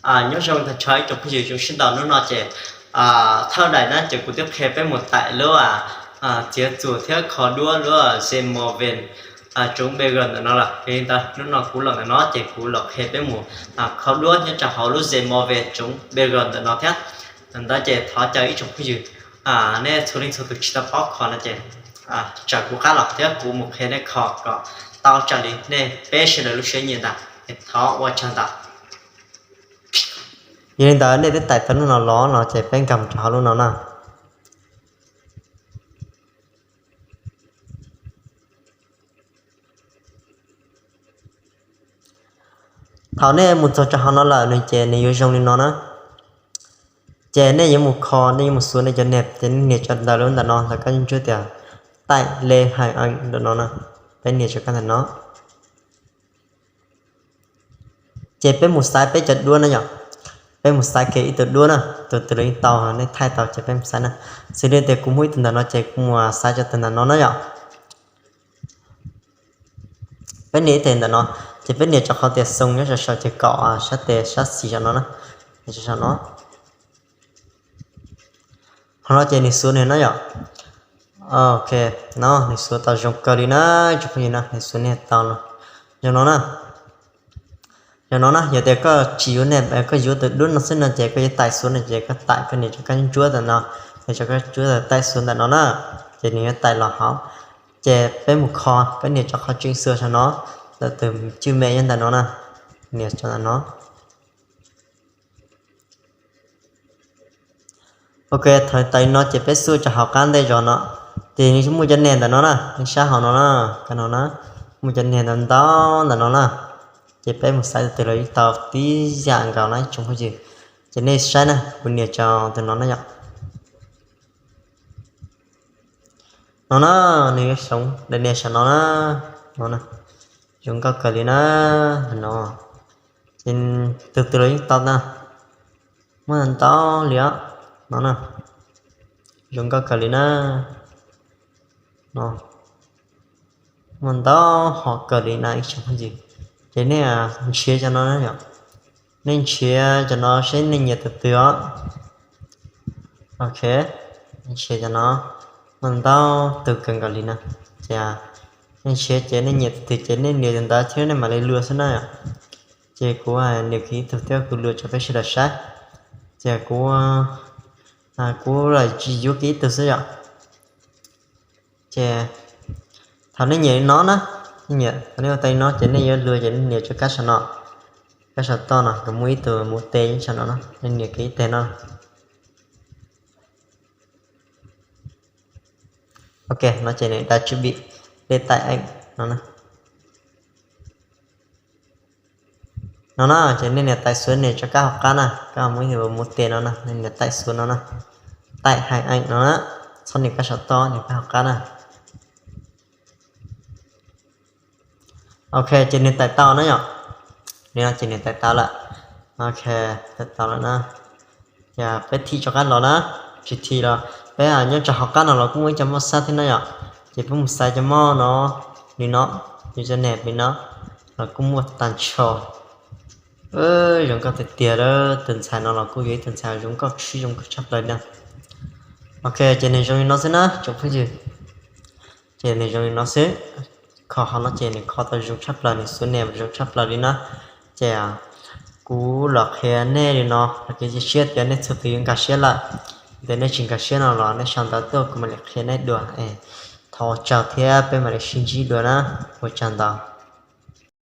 Nyob zoo tag nrho ib tsoom phooj ywg, zoo sib ntaus hnub no ces thawj daim na ces kuv twb qhia peb mus taim lub txiav txuas thiab kho duab lub Zemo Win tsoov Bearer ntawm no lawm. Yog li ntawd hnub no kuv los ntawm no ces kuv los qhia peb mus kho duab nyob rau hauv lub Zemo Win tsoov Bearer ntawm no thiab. Ntawd ces thov caw ib tsoom phooj ywg nej txhua leej txhua tus tsis tau paub kho no ces tsam kuv qab los thiab kuv mus qhia nej kho kom tau raws li nej peb sawv daws lub siab nyiam ntag. Thov ua tsaug ntau. Yog li ntawd nej twb taim tau lub no los no ces peb nkag mus rau hauv lub no na. Thaum nej mus txog rau hauv no lawm no ces nws yuav zoo li no na. Ces nej yuav mus kho, nej yuav mus xuav nej cov nias, ces nej nias rau ntawm lub ntawm no, ntawm kab ntsuab tias taim le hais ntawm no na. Peb nias rau kab ntawm no. Ces peb mus xaiv peb cov duab na yom. Peb mus xaiv kiag ib tug duab na, tus twg los yeej tau, nej thaij tau ces peb mus xaiv na. Xws li tias kuv muaj ib tug ntawm no ces kuv mus xaiv cov tus ntawm no na yom. Peb nias ib teg ntawm no, ces peb nias rau qhov tias xoo nyob rau saum ces kaum sab tes sab xis saum no na. Nias rau saum no. Qhov no ces nws xuav nws na yom. Ok, no nws xuav tau zoo kawg li na, tsoom phooj ywg na, nws xuav nws tau no. Zoo no na. Yog no na, yog tias koj tsis yuav nias, koj yuav tus duab no xwb no ces koj yuav taim xuav no ces koj taim, koj nias rau kab ntsuab ntawm no, nias rau kab ntsuab taim xuav ntawm no na, ces nws yuav taim los hauv. Ces peb mus kho, peb nias rau qhov tswj xuas saum no, ntawm tus cwj me nyob ntawm no na, nias rau ntawm no. Ok, thaum taim no ces peb xuas rau hauv qab ntej zog no, ces nws muaj cov nias ntawm no na, nej saib hauv no na, kab no na, muaj cov nias ntau ntau ntawm no na. Ces peb mus xaiv tus twg los yeej tau tib yam nkaus na ib tsoom phooj ywg. Ces nej saib na, kuv nias rau tus no na yom. No na, nws yuav xoo daim nias saum no na, no na, zoo nkauj kawg li na, no. Ces tus twg los yeej tau na, muaj ntau li os, no na, zoo nkauj kawg li na, no, muaj ntau hom kawg li na ib tsoom phooj ywg. Ces nej nrhiav cov no na yom, nej nrhiav cov no seb nej nyiam tus twg os. Ok, nrhiav cov no, muaj ntau tus kawg nkaus li na. Ces nej nrhiav ces nej nyiam tus twg ces nej nias tus ntawd thiab nej mam li luag xwb na yom. Ces kuv nias kiag ib tug thiab kuv luag rau peb sawv daws saib. Ces kuv, kuv los tsis yuav kiag ib tug xwb yom. Ces thaum nej nyiam li no na, nej nyiam thaum nej ua tau li no ces nej yuav luag ces nej nias rau kab saum no, kab saum toj no kom muaj ib tug mus tes nyob saum no na, nej nias kiag ib teg no. Ok, no ces nws đã chuẩn bị để tải ảnh no na. No na, ces nej nias taim xuav nias rau kab hauv qab na, kab muaj ib tug mus tes no na, nej nias taim xuav no na, tải hình ảnh no na, txhob nias kab saum toj, nias kab hauv qab na. Ok, ces nws taim tau na yom. Li no ces nws taim tau lawm. Ok, taim tau lawm na. Ces peb thim rov qab los na, tsis thim los peb nyob rau hauv qab no los kuj muaj ib co moj xab thiab na yom. Ces peb mus xaiv cov moj no, li no, yus cov nias li no los kuj muaj tag nrho. Zoo nkauj tiag tiag, tus ntxhais no los kuj yog ib tug ntxhais zoo nkauj tshaj, zoo nkauj tshaj plaws na. Ok, ces nws zoo li no xwb na tsoom phooj ywg. Ces nws zoo li no xwb. Kho qhov no ces nws kho tau zoo tshaj plaws, nws xuav nias zoo tshaj plaws li na. Ces kuv los qhia nej li no, kev cia siab tias nej txhua tus yuav nkag siab lawm. Yog nej tsis nkag siab no los nej sau ntawv tuaj kuv mam li qhia nej dua. Thov ua tsaug thiab peb mam li sib ntsib dua na. Ua tsaug ntau.